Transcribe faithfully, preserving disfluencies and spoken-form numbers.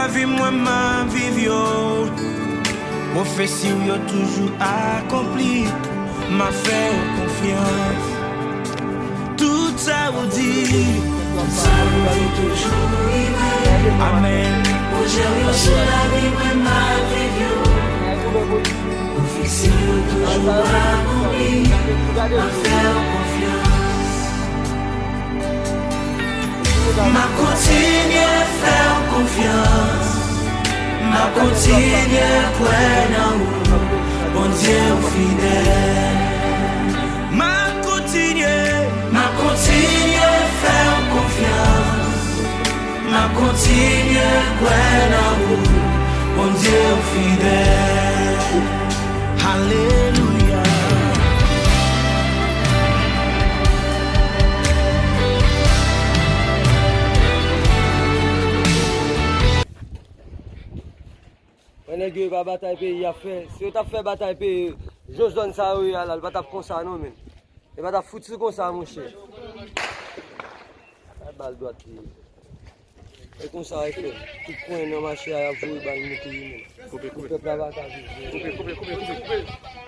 Lavi mwen m ap viv yo, pwofesi w yo toujou akonpli. M ap fè w konfyans. Tout sa ou di, tout sa ou di toujou rive. Amèn. Pwojè w yo sou lavi mwen m ap viv yo, pwofesi w yo toujou akonpli. M ap fè w konfyans. M ap kontinye fè w konfyans. M ap kontinye kwè nan ou, Bondye ou fidèl. M ap kontinye, m ap kontinye fè w konfyans. M ap kontinye kwè nan ou, Bondye ou fidèl. Alelouya. Wè nèg yo, e pa batay peyi y ap fè. Si yo t ap fè batay peyi, jan zòn sa yo ye a la, li pa t ap konsa non, men. Li pa t ap fouti konsa, monchè. Ay, bal dwat li ye. E konsa yo fè. Tout kwen nan mache a, y ap voye bal monte yo menm. Koupe, koupe. Pèp la pa ka viv. Koupe, koupe, koupe, koupe.